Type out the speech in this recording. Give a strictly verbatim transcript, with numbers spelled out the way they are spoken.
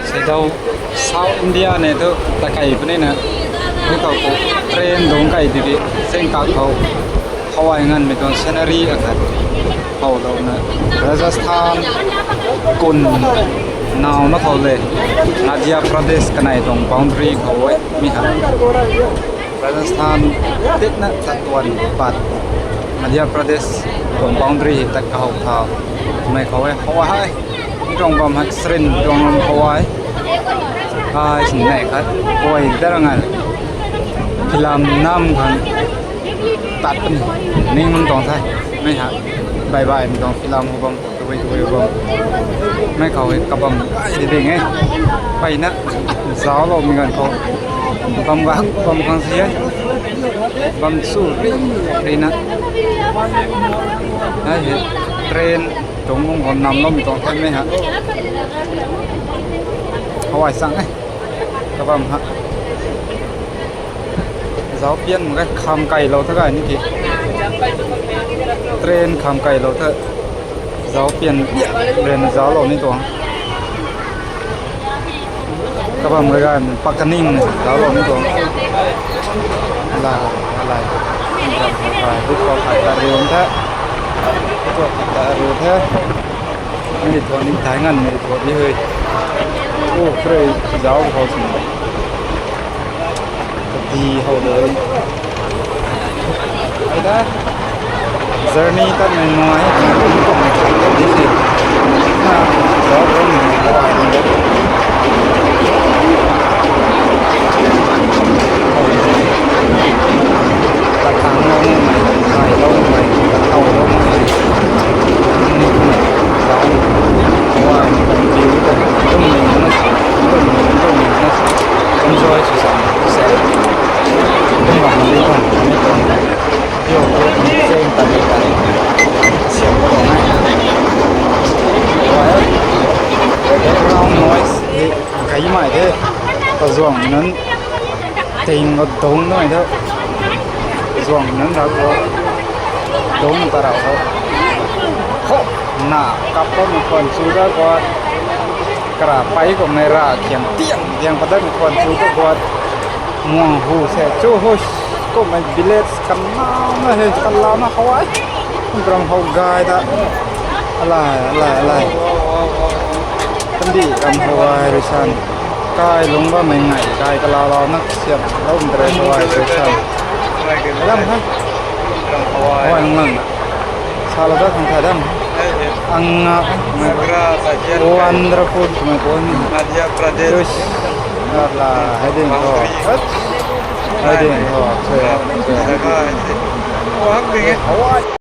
Seidaw South India ne tu takai puni na. Mei tau ko train dong kai di di seng kak khou. Hawai ngan mei tuang scenery akhat. Hau lou na Rajasthan kun nau na khou le. Madhya Pradesh kanei tuang boundary khou e mi ha. Rajasthan tit na tat tuan pat Madhya Pradesh tuang boundary hi tat kahou tha. Mei khou e hawai. Tuang bam hei srin tuang ram khou ai. Ai sin nei khat. Oi, darang ai. Film nam khang tat puni. Ning mang tuang the. Mei ha. Bye bye mi tuang film hou bam. Tui tui bam. Mei khou hei kabam kai di ding e. Pai na. Zauc lou mi ganv khou. Bam ga bam khang si e. Bam su ri ri na. Ai hei train. Tuang bam khou nam lou mi tuang the mei ha. Hawai sang e. Kabam ha. Zauc pian mak ge kham kai lou tha gay ni ki. Train kham kai lou tha. Zauc pian ren zauc lou ni tuang. Kabam gay gay pak kaning zauc lou ni tuang. Alai, alai. Ram hei kai, bit ko khat ta riu the. Bit ko khat ta riu the. Mei tuang ni thai ngan mei tuang di hui. O, khrui zauc khou sin. Di hou de. Ai da. Journey tat mei nuai. This is. Na, zauc ram mei nuai. Tat tang lou mei, kai lou mei, tat tau lou mei. Ni mei, zauc. Hawai mei, view ta. Tum mei na. Tum mei, tum mei na. Enjoy sw sa. Sa. Tum bam di tuang, ni tuang. Yo, yo, same tat ni tat ni. Siam ko na. Background noise hi kai mai de. Kazuang nan ting ko dong nai de. Zuang nan ra ko. Dong ta ra ko. Ho, na, kap ko mi khwan chu da ko. Kara pai ko mei ra khiam tiang tiang padat mi khwan chu da ko. Muang hu se chu hu. Ko mei village kan na na he kan la na Hawai. Ram hou gay ta. Alai, alai, alai. Kandi ram Hawai rui san. Kai lung bammei ngai, kai kalalau na siam lou ndre Hawai rui san. Ram ha. Hawai lung lang na. Sa la da khang tha dam. Ang nga, wonderful twmei tuang ni. Madhya Pradesh. Tush. Ala, hei ding tho. Hei ding tho. Hei ding tho. Hawai.